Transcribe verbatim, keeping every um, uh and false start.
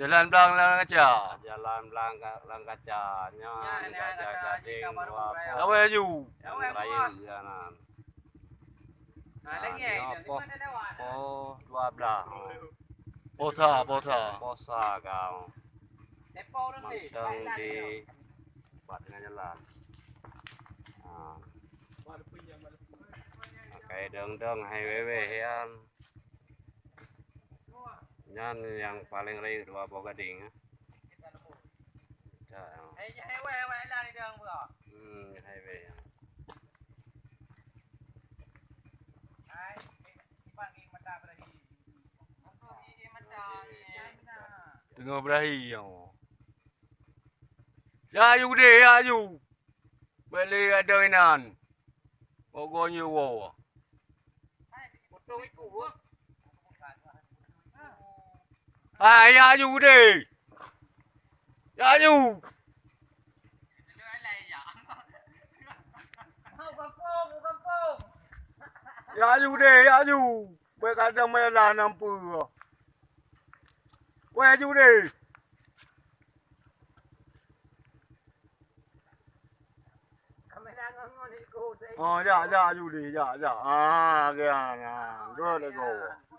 Jalan blang lam kaca. Jalan blang ka-, lam kaca. Nyan, nyan, nyan, kaca nyan, gadeng nyan, dua nyan, poh. Awai aju. Nyang rayeuk nyan. Ha, lagi, nyoe poh, poh dua belas. Posa, posa. Posa kau. Mantong di Pat tengah jalan. Ha. Pakai dong-dong hai wewe hian. Nyan nyang paleng rayeuk dua boh gading, eh. Cak, eh. Hmm, hai wewe. Teungoh berahi, ya. Ya, aju deh, ya, aju. Bèk lé adoe inan. Bak goe nyoe woe. Hai, ya aju deh. Ya aju. Ya aju deh, ya aju. Bèk kadang meulah nampu. Weh aju deh. Oh, jak, jak, Judi, jak, jak. Ah, gian, ah. Good, good.